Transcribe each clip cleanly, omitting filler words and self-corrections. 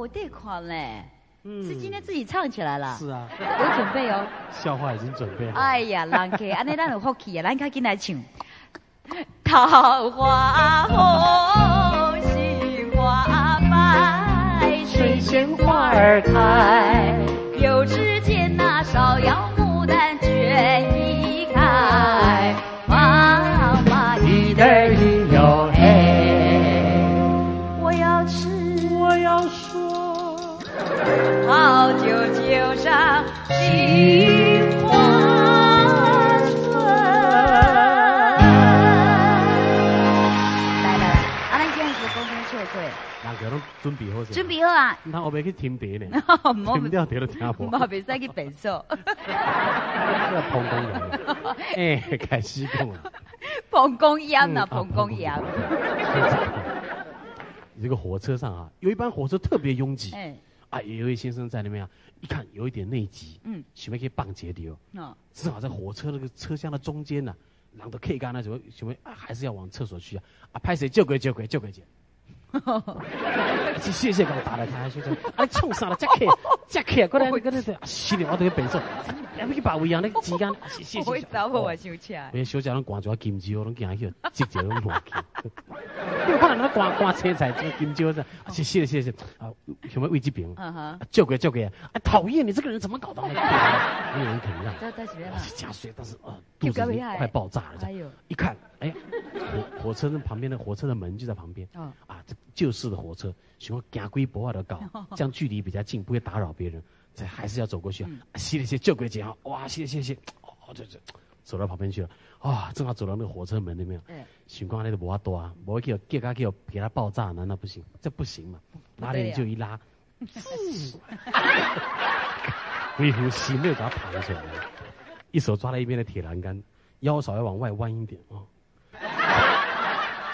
我这款嘞，是今天自己唱起来了。是啊。有准备哦。笑话已经准备好。哎呀，人客，按呢咱有福气啊，咱较紧来唱。桃花红，杏花白，水仙花儿开。又只见那芍药牡丹卷一开，妈妈一对一哟嘿。我要吃，我要说，好酒就上杏花村。来来来，啊，咱今日是讲讲笑话。人家拢准备好，准备好啊！毋通后欲去停茶呢，停掉茶都听无。嘛袂使去便所。这膀胱炎，哎，开始讲啊。膀胱炎啊，膀胱炎。这个火车上啊，有一班火车特别拥挤。啊，有一位先生在那边啊，一看有一点内急，想欲去放一尿，正好在火车那个车厢的中间呢，人都客干那什么什么啊，还是要往厕所去啊，啊，歹势借过借过借过借。谢谢，给我打来开，谢谢。啊，你创啥了？这客，这客，过来，过来，是的，我都去便所，还欲去别位啊？你时间，谢谢。我走无我伤车。我小姐拢挂一金蕉，拢行去，直接拢乱去。你有看人挂挂青菜，这金蕉子，谢谢谢谢啊，想欲位这边，借过借过，啊，讨厌你这个人怎么搞的？没有人肯让。这是加水，但是啊，肚子已经快爆炸了。一看，哎呀，火车的旁边的火车的门就在旁边。啊，这旧式的火车，喜欢行几步仔就到，这样距离比较近，不会打扰别人。这还是要走过去啊。谢谢借过一下，哇，谢谢谢谢，哦，这走到旁边去了。啊，正好走到那个火车门那边。想讲那个无法度啊，无去叫他叫给他爆炸，难道不行？这不行嘛？拉链就一拉，微乎心没有给他爬出来，一手抓在一边的铁栏杆，腰稍微往外弯一点啊，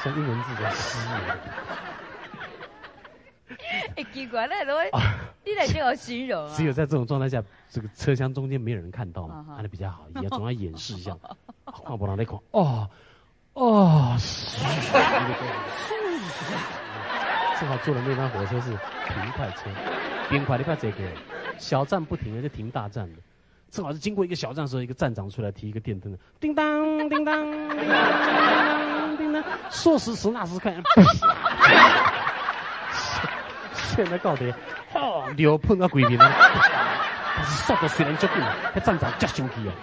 像英文字的 C。哎，奇怪了，你来这个形容啊？只有在这种状态下，这个车厢中间没有人看到嘛，那比较好，也总要掩饰一下。看无人咧看，哦哦，正好坐的那班火车是平快车，平快你别坐过，小站不停的就停大站的。正好是经过一个小站的时候，一个站长出来提一个电灯，叮当叮当叮当叮当，说时迟那时快，现在到底，吼，尿喷到规面了。但是速度虽然足紧，彼站长才生气啊！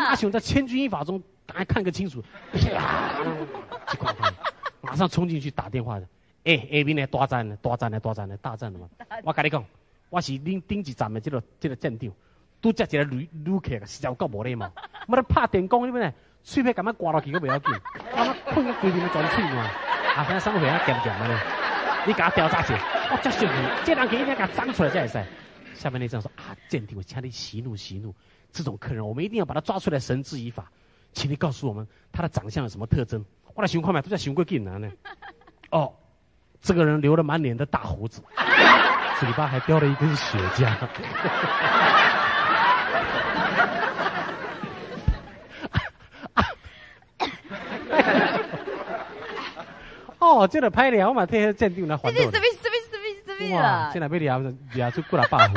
马上在千钧一发中，赶快看个清楚，啪！这看看，马上冲进去打电话的。哎，下面的大站的，大站的，大站的，大站的嘛。我共你讲，我是恁顶一站的这个站长，拄才一个旅客，实在有够无礼貌。我咧拍电工，你欲呢？喙皮共我刮落去，阁袂要紧，我喷到规面全喙嘛。啊，现在啥物货啊？咸咸的呢？你共我调查者，我遮生气，这人一定共脏出来才会使。下面那站说啊，站长，我请你息怒息怒，这种客人我们一定要把他抓出来绳之以法，请你告诉我们他的长相有什么特征。我来想看觅，都在想过紧难呢。哦，这个人留了满脸的大胡子，嘴巴还叼了一根雪茄。哦，这个歹掠嘛，替彼站长来烦恼。什么什么什么什么啦？哇，这若欲掠掠出几若百副。